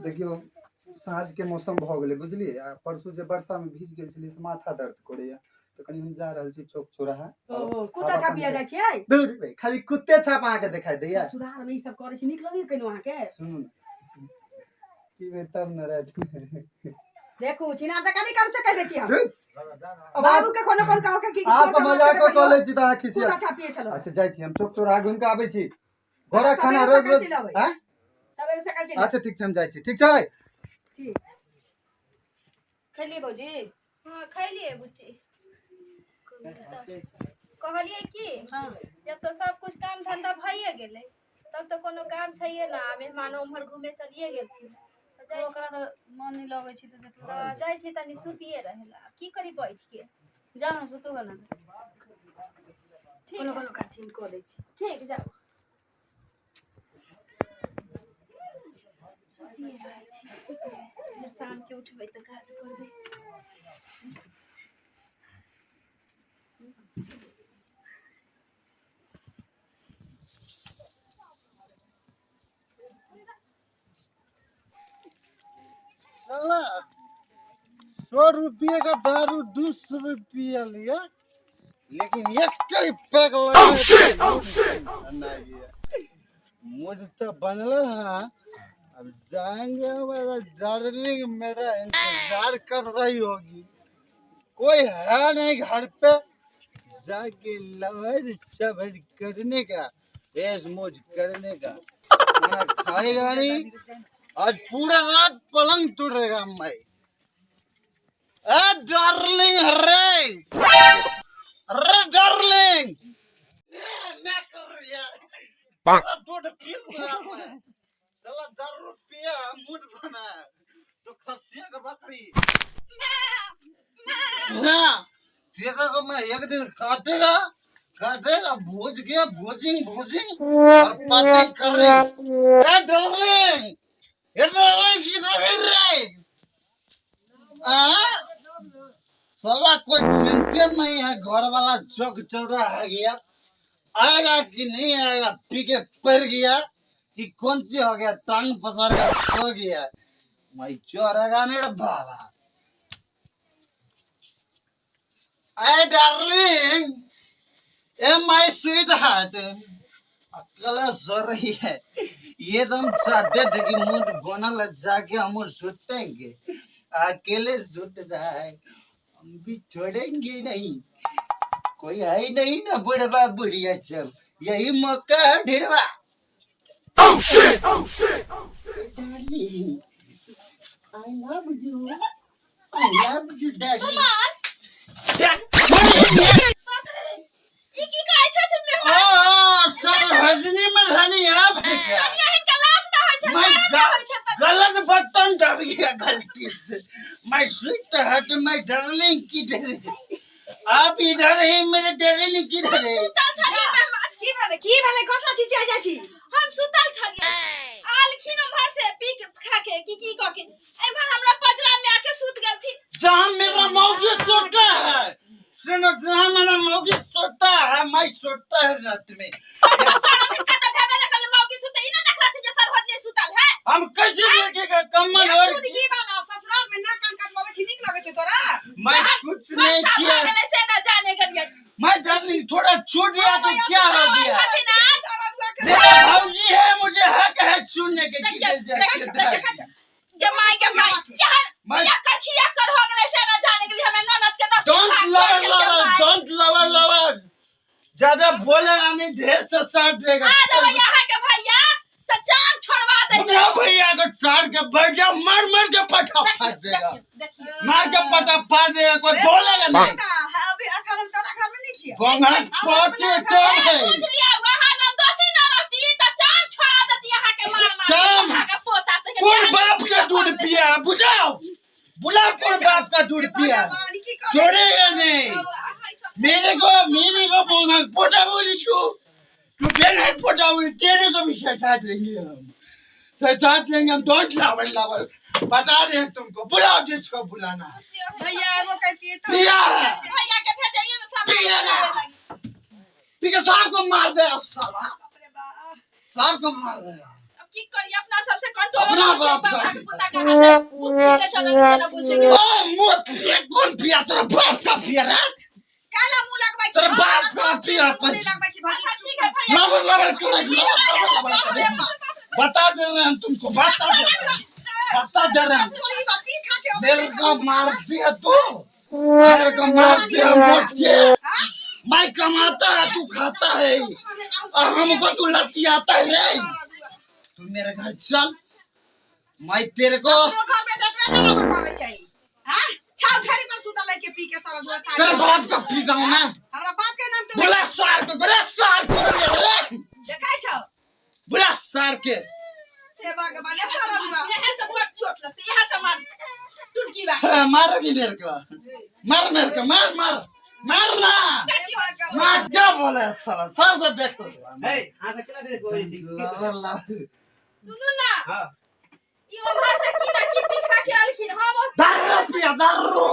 देखियौ साँझके मौसम भऽ गेलै बुझलियै आ परसू जे वर्षामे भीज गेल छलियै से माथा दर्द करैया तऽ कनि हम जा रहल छी चौक चौराहा ओ कुत्ता छाप पिया जाइ छियै दूर रे, खाली कुत्ते छाप अहाँके देखाई दैया ससुराल में ई सब करै छी नीक लगैया कहिनो अहाँके सुनू ने पीबै तब ने रातिमे देखू छिना जकाँ नहि करू से कहि दै छी हम अब बाबू के कोनो कोन कहल के की अहाँ से मजाक कऽ लै छी तऽ अहाँ खिसिया कुत्ता छाप पिए छलो अच्छा जाइ छी हम चौक चौराहा घुमि कऽ आबै छी घरक खाना सबेरे रोज सकाल रोज चलि अबै। आँय? सवेरे सकाल चलि अच्छा ठीक छै हम जाइ छी ठीक छै ठीक खेलिए भौजी हाँ खैलिए बुच्ची कहलिए की जब तो सब कुछ काम धंधा भइए गेलै तब तो कोनो काम छैहे ना आ मेहमानो उम्हर घूमे चलिए गेलथिन तऽ जाइ ओकरा तऽ मन नहि लगै छै तऽ देखलहुँ तऽ जाइ छी तनी सुतिए रहेला की करी बैठ के जाउ ने सुतू ने ठीक कोनो है, कोनो काज हम कऽ दै छी ठीक जाउ सुतिए रहै छी की करबै फेर शामके उठबै तऽ काज करबै। साला 100 रुपये का दारू 200 रुपया लिया, लेकिन एक ही पैक लगा गया। मूड तो बनल है, अब जाएंगे। मेरा डार्लिंग मेरा इंतजार कर रही होगी, कोई है नहीं घर पे। जाके लवर सबर करने का, ऐश मौज करने का। खाना खाएगा नहीं आज, पूरा रात पलंग तोड़ेगा मैं। ए डार्लिंग, अरे अरे डार्लिंग, मैं कर यार दूध पी लूंगा मैं। साला दारू पिया मूड बना तो खसिया का बकरी। हाँ, तेरा को मैं एक दिन काटेगा काटेगा, भोज गया, भोजिंग भोजिंग और पार्टी कर रही। ए डार्लिंग, ए डार्लिंग, किधर गई रे? आ? साला कोई चिंते नहीं है। घर वाला चौक चौरा आ गया, आएगा कि नहीं आएगा? पी के पड़ गया कि कौन सी हो गया, टांग पसार के सो गया। मैं चोरेगा नहीं रे बाबा। ए डार्लिंग, ए my sweet heart, अकेला सो रही है। ये तो हम चाहते थे कि मूड बनल है, जाके हम सुतेंगे। अकेले सुत रहा है, हम भी छोड़ेंगे नहीं। कोई है ही नहीं ना, बुढ़वा बुढ़िया सब। यही मौका है ढेरवा। Darling, I love you, I love you darling. ई की कहै छथिन मेहमान? हाँ, सर हजनी में धनी आप है क्या? कनिया हिनका लाज ना होइ छै, मैं शरम ना होइ छै तऽ। गलत बटन दब गया गलती से। मैं स्वीट हट, मैं डार्लिंग किधर है? आप इधर ही मेरे डार्लिंग किधर है? सुतल छलियै मेहमान। की भेलै, की भेलै? कतला चिचिया जाइ छी? हम सुतल छलियै, आलखिन उम्हर से पी के खा के की की कऽ के एम्हर हमरा पजरा में आके सुत गेलथिन। जहाँ मेरा मौगी सोता है, सुनो, जहाँ मेरा मौगी सोता है, मैं सोता है रात में। कतनो शरम हिनका तऽ भेबे नहि कयलनि। मौगी सुतै ई नहि देखलथिन जे सरहोजनी सुतल है। हम कैसे देखेगा कम्बल और की वाला ससुराल में नाक कान कटवाबै छी, नीक लगै छै तोरा? मैं कुछ नहीं कौन सा किया। भऽ गेलै से न जाने गेलियै। मैं डार्लिंग थोड़ा छूट दिया तो क्या हो गया? छथिन आज। मेरा भाऊजी है, मुझे हक है छूने के। देखिए, किधर जाके देखिए, गे माय गे माय, केहन मैं कर खिया कर हो गेलै से न जाने गेलियै। हमरा ननद के नसीब don't भाग लवर गेल गे lover my. Don't lover lover, ज्यादा बोलेगा नहीं, ढेर से साथ देगा। आ जेबै अहाँके भैया तऽ जान छोड़वा दै। बुझा भैया को चार के बैठ जा, मार मार के पटा फाड़ देखियौ, देगा। देखियौ, देखियौ। मार के पटा फाड़ देगा, कोई बोलेगा नहीं। अभी अखन हम तोरा घर में नहीं छियै। बंगाल पटे तो है। बुझ लिया, वहाँ नंदोसी न रहती तऽ जान छोड़ा देती अहाँके मार मार के। जान। अहाँके पोता तऽ कौन बाप का दूध पिया है? बुझाओ, बुला, कौन बाप का दूध पिया है? भगवान की करै? छोड़ेगा नहीं। मेरे को बोला पोटा बोली तू, तू मेरे पोटा बोली, तेरे को भी सचा देंगे हम, सचा देंगे हम। Don't lover lover, बता रहे हैं तुमको। बुलाओ जिसको बुलाना है। भैया एगो कहतियै तऽ पिया है। भैया के भेजाइए ने सब। पिया ना। पी के सबको मार देगा साला। बाप रे बाप। सबको मार देगा। की करी अपना सबसे कंट्रोल अपना बाप का पुता कहाँ से मुँह पी के चलल से ना बुझे ओ मुँह पिए कौन पिया तेरा बाप का पिया रे काला मुंह लगबै छी तेरा बाप का पिया मुंह नहीं लगबै छी अच्छा भगी ठीक है भैया लबर लबर करे लबर लबर करे बता दे रहे हैं हम तुमको बता दे रहे हैं बता दे रहे हैं तोरी बाप पी खा के मेरे को मार दिया तू मेरे को मार दिया मोट के मैं कमाता है तू खाता है और हमको तू लतियाता है रे तू मेरे घर चल मैं तेरे को अपनो घर में देखबे करबे करै छै हां छाव ढेरी पर सुतल है के पी के सरस हुआ खा तेरे बाप का पी जाऊं मैं हमरा बाप के नाम तो बोला सार को बोला सार को रे देखै छौ बोला सार के हे भगवान ए सरस हुआ यहाँ से बड़ चोट लगते यहाँ से मार टुटकी बा हाँ, मारेगी मेरे को मार मेरे को मार मार मार ना हे भगवान मार क्या बोले साला सबको देख लो हे, अहाँ सब केना देर बजै छी? लबर लबर सुनू ना हाँ। ई उम्हर से की ना की पी खा के अलखिन हम दारू पिया दारू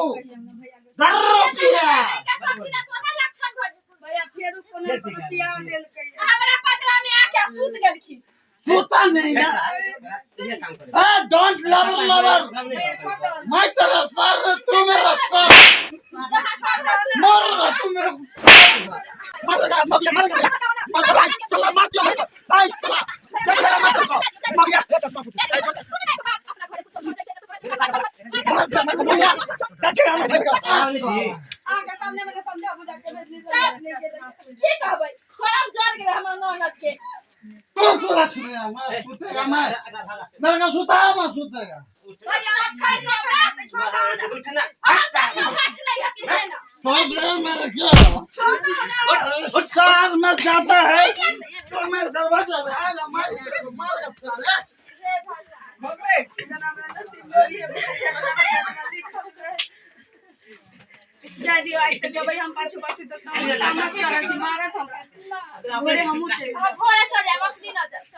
दारू पिया का सब दिन तोहर लक्षण भऽ जेतौ। भैया फेरू कोनो न कोनो पिया देलकै हमरा पटरा में आके सुत गेलखिन सोता नहीं ना इहे काम करै। ए don't lover lover भैया छोड़ दो मैं तेरा सर तू मेरा सर तोहरा छोड़ दो मर रहा तू मेरे मर गया मर गया मर गया मर गया चला मार दिया मेरे को भाई चला चला मार को मर गया मर गया मर गया देखे हम मेरे को आबै छी। अहाँके सामने में समझा बुझा के भेजली नहीं गेलै की कहबै करम जल गेलै हमर ननद के तू बोला सुनेगा मैं सुतेगा मैं मेरे को सुता है मैं सुतेगा भैया अखन कतऽ जेतै छोड़ दो ना उठ ना। हाथ नहीं हती से ना तो मेरे क्या छोड़ दो ना सार में जाता है तो मेरे दरवाजे में आएगा मार मेरे को मारेगा सारे हे भगवान भऽ गेलै? जेना हमरा नसीब में होइए, लिखल रहै। जाय दियौ आइ तऽ जेबै हम पाछू पाछू तऽ तामस चढ़ल छी मारत हमरा भोरे हमहूँ चलि हम भोरे चल जायब अखनी ना जायब।